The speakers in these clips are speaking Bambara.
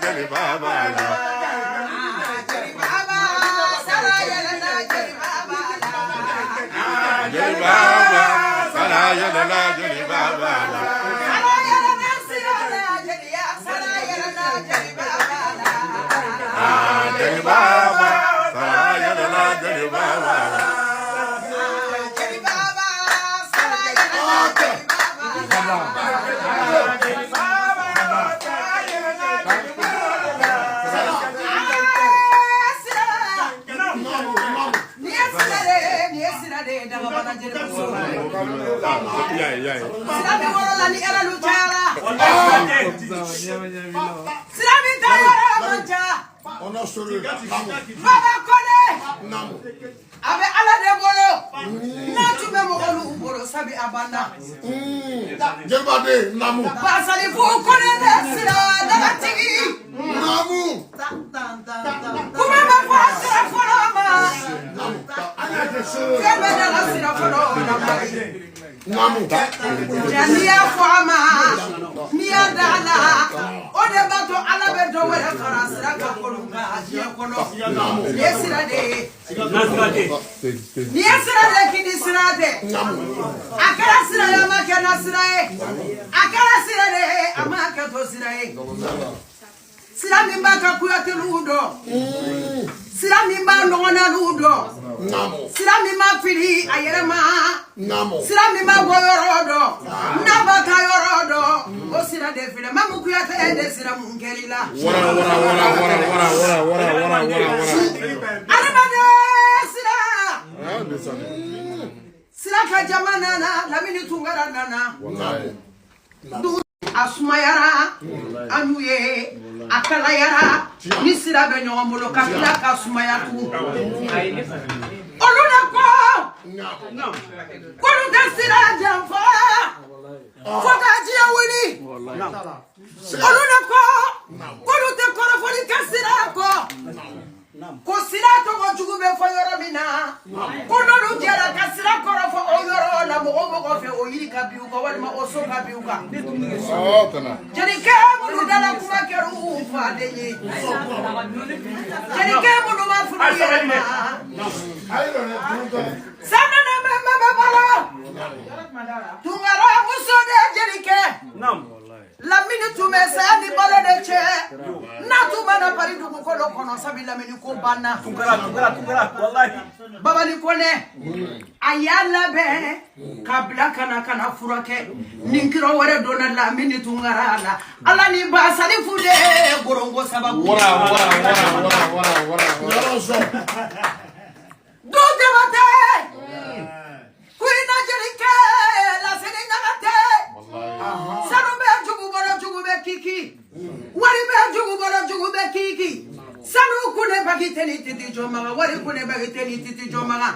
jeli baba la. Jeli baba sara yɛlɛla jeli baba la. Jeli baba sara yɛlɛla jeli baba la. Sara yɛlɛla sira la jeliya sara yɛlɛla jeli baba la. Jeli baba sara yɛlɛla jeli baba la. Jeli baba sara yɛlɛla jeli baba la. Sira nin ye sira de ye, nin ye sira de ye, dagabana jelimuso. Yaye. Sira min wɔrɔla ni erelu cayara. Sira min taayɔrɔ man ca. Baba Kone a bɛ Ala de bolo, n'a tun bɛ mɔgɔw bolo sabi a banna. Jeliba den namu. Basalifu Kone de sira dagatigi. Namu. Kuma ma fɔ sira fɔlɔ ma. Fɛn bɛɛ dala sira fɔlɔ la Mali. Namu. Ja n'i y'a fɔ a ma, n'i y'a da a la, o de b'a to Ala bɛ dɔ wɛrɛ fara sira kan kolon kan diɲɛ kɔnɔ. Nin ye sira de ye. Nin ye sira de ye k'i ni sira tɛ. A kɛra sira ye, a ma kɛ na sira ye. A kɛra sira de ye, a ma kɛ to sira ye. Sira min b'a ka kuyateliw dɔn. Sira min b'a nɔgɔnaliw dɔn. Namu. Sira min b'a fili a yɛrɛ ma. Namu. Sira min b'a bɔ yɔrɔ dɔn, n'a b'a taa yɔrɔ dɔn, o sira de filɛ. Mamu Kuyatɛ de sira mun kɛr'i la. Wara wara wara wara wara wara wara wara wara wara. Adamaden sira. Ah, descend. Sira ka jama nana, Lamini Tunkara nana. Wallahi. Dugu a sumayara, an y'u ye, a kalayara ni sira bɛ ɲɔgɔn bolo ka tila ka sumaya tugun. Olu de ko k'olu tɛ sira janfa fo ka diɲɛ wuli. Olu de ko k'olu tɛ kɔrɔfɔli kɛ sira kɔ, ko sira tɔgɔ jugu bɛ fɔ yɔrɔ min na, ko n'olu jɛra ka sira kɔrɔfɔ o yɔrɔ la, mɔgɔ mɔgɔ fɛ o yiri ka bin u kan walima o so ka bin u kan. Oh, tana. Jelikɛ minnu dala kuma kɛra u faden ye, jelikɛ minnu ma furu yɛrɛ ma, sanana bɛ bɛ balo Tunkara muso de jelikɛ Lamini tun bɛ saya ni balo de cɛ, n'a tun mana pari dugukolo kɔnɔ sabi Lamini ko banna. Tunkara, Tunkara, Tunkara, wallahi. Babali Kɔnɛ a y'a labɛn ka bila ka na ka na furakɛ nin kira wɛrɛ donna Lamini Tunkara la, Ala ni Basalifu de gorongo sababu. Wara wara wara wara wara wara wara. Du Jabatɛ kuyina jelikɛ Laseni Ɲagatɛ, sanu bɛ jugu bolo, jugu bɛ kiki, wari bɛ jugu bolo, jugu bɛ kiki, sanu kune bagi tɛ ni titi jɔmaga, wari kune bagi tɛ ni titi jɔmaga,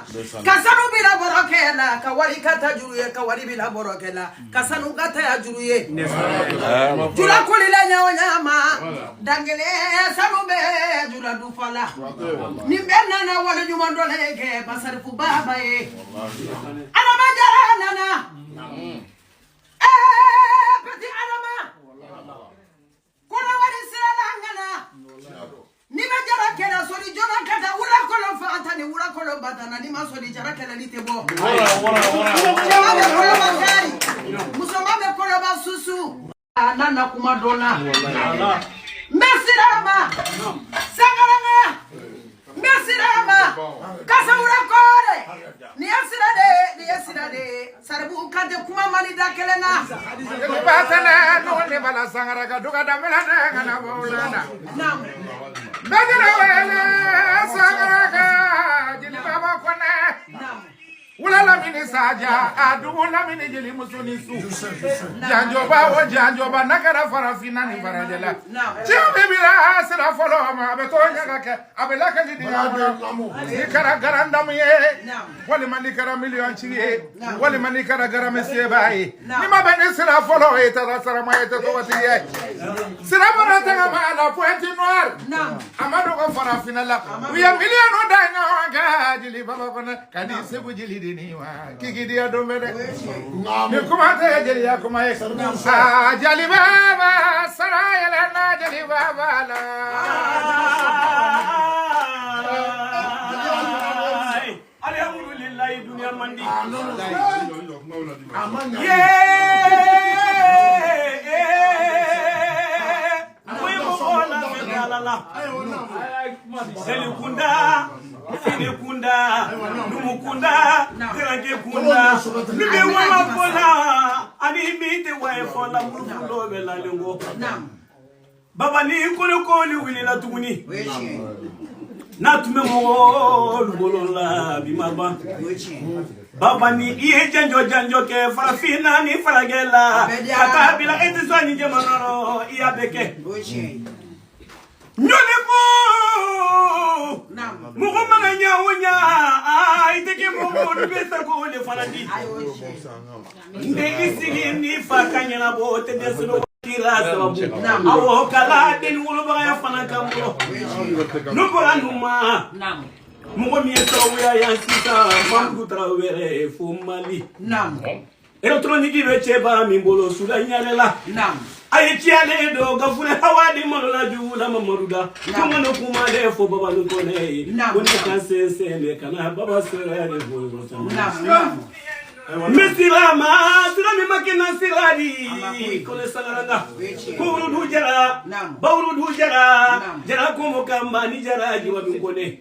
ka sanu bila bɔrɔkɛ la, ka wari ka ta juru ye, ka wari bila bɔrɔkɛ la, ka sanu ka ta juru ye, jula kolila ɲɛ o ɲama dankelen sanu bɛ jula dufa la. Nin bɛɛ nana wale ɲuman dɔ le kɛ Basarifu baba ye. Adama Jara nana, petit Adama kɔnɔwari sira la ŋana n'i bɛ jara kɛlɛ sɔrɔ joona ka taa wula kɔlɔn fanta ni wula kɔlɔn batana, n'i ma sɔrɔ jara kɛlɛli tɛ bɔ. Wara wara wara. Cɛman bɛ kɔlɔba kari, musoman bɛ kɔlɔba susu. A nana kuma dɔ la, n bɛ sira ma sangaranga, n bɛ sira ma kasawura kɔɔre. Nin ye sira de ye, nin ye sira de ye. Saribu Kante kuma man di da kelen na. Jeliba sɛnɛ nɔgɔ bala sangara ka duga damina ka na bawulana. Naam. Bɛɛ wele sangara ka jeliba ba kɔnɛ. Naam. Wula lamini saja a dugu lamini jeli muso ni su. Janjoba o janjoba n'a kɛra farafinna ni farajɛla. Cɛ min bila sira fɔlɔ ma, a bɛ to ɲaga kɛ, a bɛ lakali di ɲɔgɔn. N'i kɛra garandamu ye, walima n'i kɛra miliyɔn tigi ye, walima n'i kɛra garamesiyeba ye, n'i ma bɛn ni sira fɔlɔ ye, tɛ sarama ye, tɛ tɔgɔtigi ye. Sira mana tɛgɛ ma la Pointe Noire, a ma dɔgɔ farafinna la, u ye miliyɔn da ɲɔgɔn kan jeli baba kɔnɔ ka di Segu jeli de ni wa kikidiya don bɛɛ dɛ. Ni kuma tɛ jeliya kuma ye. Aa, jeli baba sara. yɔrɔ yɛlɛ n'a jeliba b'a la. Alhamdulilayi dunuya man di. Seli kunda, sini kunda, numu kunda, terake kunda, mimi wama fola, ani mite wae fola, murufulo bela lengo. Baba ni kone kone wili la tuguni. Na tume mɔgɔ lugolo la bi ma ban. Baba ni i ye janjo janjo kɛ farafinna ni farajɛ la, ka taa bila e tɛ sɔn ni jamana rɔ, i y'a bɛɛ kɛ. Ɲɔle ko mɔgɔ mana ɲa o ɲa, i tɛ kɛ mɔgɔ olu bɛ sago de fana di. N tɛ i sigi ni fa ka ɲɛnabɔ o tɛ dɛsɛ kira sababu. Awɔ kala den wolobagaya fana ka n bolo. N'o bɔra ninnu ma, mɔgɔ min ye sababuya yan sisan, Mamudu Tarawele fo Mali. Électronique bɛ cɛba min bolo Suda ɲare la. A ye ciyalen don ka fure hawa di malola jugu la Mamadu da. Kuma no kuma de fo baba no kone ye. Ko ne ka sen de kana baba sera de bolo sama. Mesira ma sira mi makina sira di kone sagaranga. Kuru du jara, bawru du jara, jara ko kamba ni jara jiwa bin kone.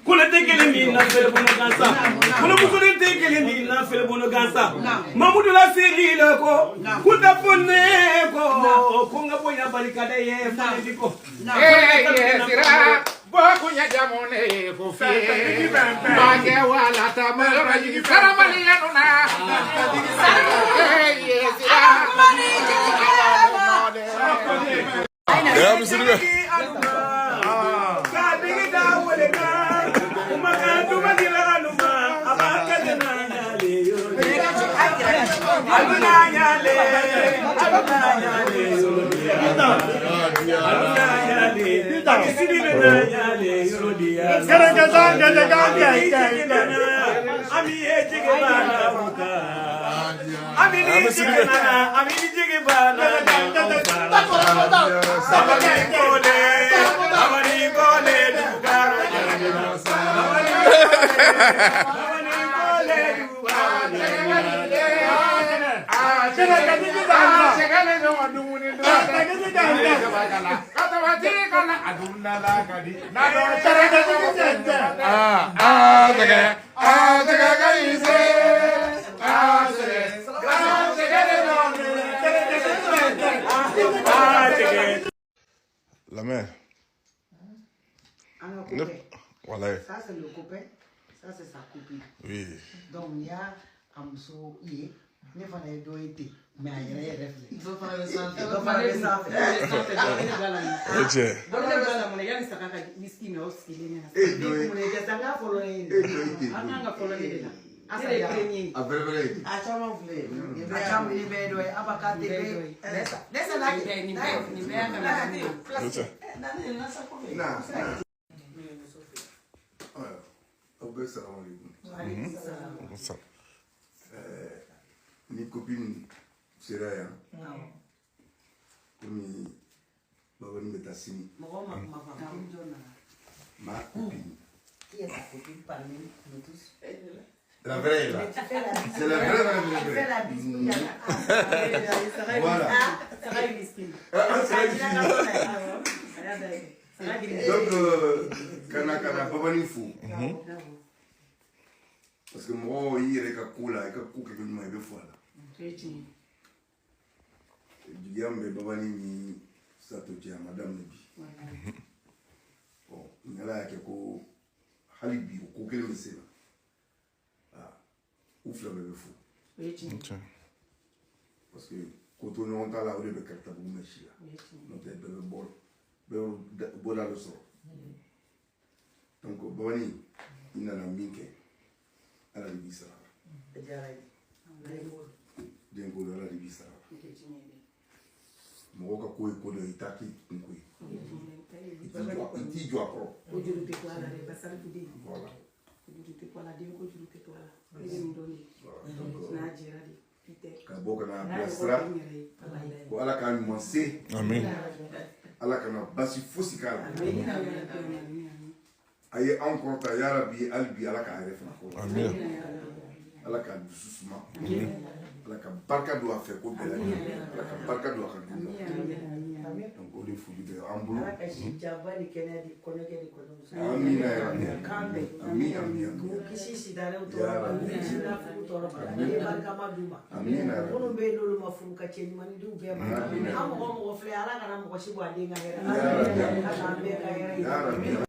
Kone tɛ kelen min na fɛlɛ bono gansa. Kone muso tɛ kelen min na fɛlɛ bono gansa. Mamudu la seri la ko, kunta fonne ko, ko nga bonya barika da ye fane di ko. Sira bokunya jamune ko fe. Mange wala ta mara jigi saramali yanuna. Sira. Ya misiri. La mère. Voilà. Ça, c'est le copain. Ça, c'est sa copine. Oui. Donc, il y a un muso ye. Ne fana ye dɔ ye ten mais a yɛrɛ yɛrɛ filɛ. Dɔ fana bɛ sanfɛ. Dɔ fana bɛ sanfɛ. O cɛ. Dɔ fana bɛ la mun na yanni saga ka whisky min aw sigilen ɲɛna. E dɔ ye. Mun na i tɛ sa n k'a fɔlɔ ne ye. E dɔ ye ten. An kan ka fɔlɔ ne de la. Ne de ye premier ye. A bɛrɛ ye. A caman filɛ. A caman ni bɛɛ ye dɔ ye Abaka tɛ bɛɛ. Nesa n'a kɛ. Nin bɛɛ nin bɛɛ y'a ka lamɛnni ye. O cɛ. Na. Aw bɛɛ salamu aleykum. Ni copine sera yan komi babani bɛ taa sini. Mɔgɔ ma kuma fɔ jɔn nana. Ma copine. Qui est ta copine parmi nous tous? La vraie est là. C'est la vraie, vraie, vraie. Tu fais la bise pour Yana. Voilà. Ah, c'est la Donc, kana kana babani fo. Parce que mɔgɔ i yɛrɛ ka ko la i ka ko kɛcogo ɲuman i bɛ fɔ a la. Jigiya min bɛ babani ni Sato cɛ a ma daminɛ bi. Bon ni Ala y'a kɛ ko hali bi o ko kelen bɛ sen na. U fila bɛɛ bɛ fo. Parce que ko to ɲɔgɔn ta la o de bɛ karatabugu mɛn si la. N'o tɛ bɛɛ bɛ bɔ bɛɛ bɛ bɔda dɔ sɔrɔ. Donc babani i nana min kɛ. Ala de b'i sara la. Den ko Ala de b'i sara la. Mɔgɔ ka ko ye ko dɔ ye i t'a k'i kun ko ye. I t'i jɔ a kɔrɔ. Ko juru tɛ to a la dɛ basaliku den. Voilà. Ko juru tɛ to a la den ko juru tɛ to a la. Ne bɛ nin dɔn de. Voilà. Donc N'a jɛra de. Ka bɔ ka na bilasira ko Ala k'a ɲuman se. Amin. Ala kana basi fosi k'a la. A ye anw kɔrɔta, yarabi, hali bi Ala k'a yɛrɛ fana kɔrɔta. Amin. Ala ka dusu suma, Ala ka barika don a fɛ ko bɛɛ lajɛlen, Ala ka barika don a ka du la. Donc o de foli bɛ an bolo. Ala ka si janfa ni kɛnɛya di kɔɲɔkɛ ni kɔɲɔmuso. Amina yarabi. K'an bɛn. Amin, amin, amin. K'u kisi sitanɛw tɔɔrɔ ma, k'u kisi nafugu tɔɔrɔ ma, Amin. k'u barikama d'u ma. Amina yarabi. Minnu bɛ yen n'olu ma furu, ka cɛ ɲuman di u bɛɛ ma. Amina. An mɔgɔ o mɔgɔ filɛ, Ala kana mɔgɔ si bɔ a den ka hɛrɛ la. Yarabi. Ala k'an bɛɛ ka hɛrɛ ye. Yarabi.